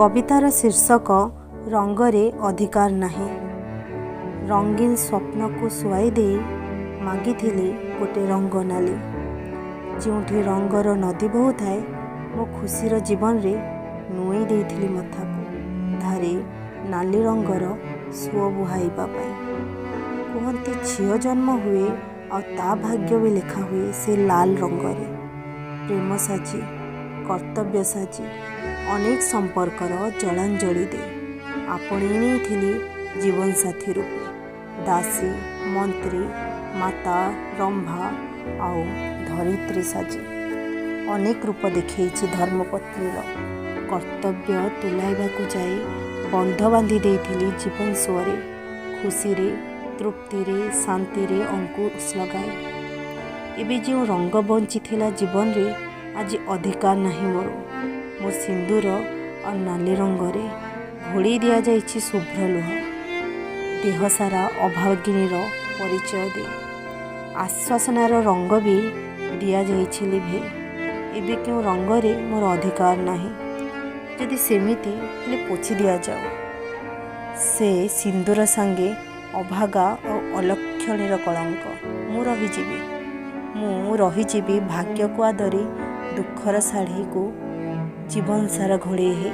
କବିତାର ଶୀର୍ଷକ ରଙ୍ଗରେ ଅଧିକାର ନାହିଁ। ରଙ୍ଗୀନ ସ୍ୱପ୍ନକୁ ଶୁଆଇ ଦେଇ ମାଗିଥିଲି ଗୋଟେ ରଙ୍ଗ ନାଲି। ଯେଉଁଠି ରଙ୍ଗର ନଦୀ ବହୁଥାଏ, ମୋ ଖୁସିର ଜୀବନରେ ନୁଏଁଇ ଦେଇଥିଲି ମଥାକୁ ଧାରେ ନାଲି ରଙ୍ଗର ସୁଅ ବୁହାଇବା ପାଇଁ। କୁହନ୍ତି ଝିଅ ଜନ୍ମ ହୁଏ ଆଉ ତା ଭାଗ୍ୟ ବି ଲେଖା ହୁଏ ସେ ଲାଲ ରଙ୍ଗରେ। ପ୍ରେମ ସାଜି, କର୍ତ୍ତବ୍ୟ ସାଜି, ଅନେକ ସମ୍ପର୍କର ଜଳାଞ୍ଜଳି ଦେଇ ଆପଣେଇ ନେଇଥିଲି ଜୀବନସାଥୀ ରୂପେ ଦାସୀ, ମନ୍ତ୍ରୀ, ମାତା, ରମ୍ଭା ଆଉ ଧରିତ୍ରୀ ସାଜି। ଅନେକ ରୂପ ଦେଖେଇଛି ଧର୍ମପତ୍ନୀର। କର୍ତ୍ତବ୍ୟ ତୁଲାଇବାକୁ ଯାଇ ବନ୍ଧ ବାନ୍ଧି ଦେଇଥିଲି ଜୀବନ ସୁଅରେ, ଖୁସିରେ, ତୃପ୍ତିରେ, ଶାନ୍ତିରେ ଅଙ୍କୁଶ ଲଗାଇ। ଏବେ ଯେଉଁ ରଙ୍ଗ ବଞ୍ଚିଥିଲା ଜୀବନରେ, ଆଜି ଅଧିକାର ନାହିଁ ମୋର। ମୋ ସିନ୍ଦୁର ଆଉ ନାଲି ରଙ୍ଗରେ ଘୋଡ଼େଇ ଦିଆଯାଇଛି ଶୁଭ୍ର ଲୁହ। ଦେହସାରା ଅଭାଗିନୀର ପରିଚୟ ଦେଇ ଆଶ୍ୱାସନାର ରଙ୍ଗ ବି ଦିଆଯାଇଛି ଲିଭେଇ। ଏବେ କେଉଁ ରଙ୍ଗରେ ମୋର ଅଧିକାର ନାହିଁ। ଯଦି ସେମିତି ହେଲେ ପୋଛି ଦିଆଯାଉ ସେ ସିନ୍ଦୁର ସାଙ୍ଗେ ଅଭାଗା ଆଉ ଅଲକ୍ଷଣୀର କଳଙ୍କ। ମୁଁ ରହିଯିବି, ମୁଁ ରହିଯିବି ଭାଗ୍ୟକୁ ଆଦରି, ଦୁଃଖର ଶାଢ଼ୀକୁ ଜୀବନସାରା ଘୋଡ଼େଇ ହେଇ।